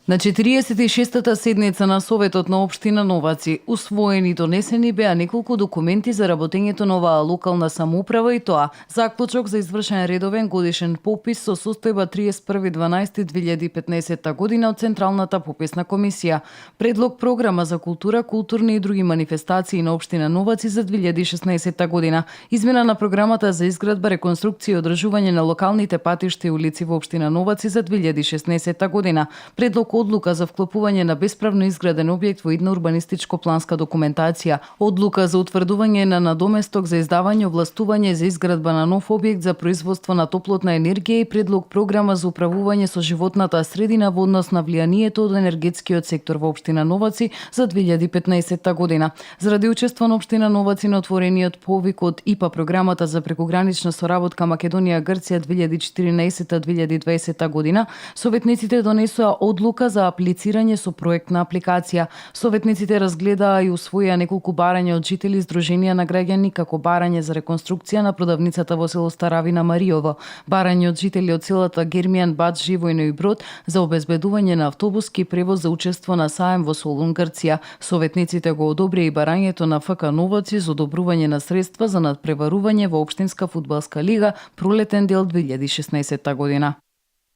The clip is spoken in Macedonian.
На 46-та седница на Советот на општина Новаци усвоени и донесени беа неколку документи за работењето на оваа локална самоуправа и тоа заклучок за извршен редовен годишен попис со состојба 31.12.2015 година од Централната пописна комисија, предлог програма за култура, културни и други манифестации на општина Новаци за 2016 година, измена на програмата за изградба, реконструкција и одржување на локалните патишта и улици во општина Новаци за 2016 година, предлог одлука за вклопување на бесправно изграден објект во идна урбанистичко-планска документација, одлука за утврдување на надоместок за издавање овластување за изградба на нов објект за производство на топлотна енергија и предлог програма за управување со животната средина во однос на влијанието од енергетскиот сектор во општина Новаци за 2015 година. Заради учество на општина Новаци на отворениот повик од ИПА програмата за прекогранична соработка Македонија-Грција 2014-2020 година, советниците донесоа одлука за аплицирање со проектна апликација. Советниците разгледаа и усвоија неколку барања од жители, здруженија на граѓани, како барање за реконструкција на продавницата во село Старавина Мариово, барање од жители од селата Гермијан, Бач, Живојно и Брод за обезбедување на автобуски превоз за учество на саем во Солун, Грција. Советниците го одобрија и барањето на ФК Новаци за одобрување на средства за надпреварување во општинска фудбалска лига пролетен дел 2016 година.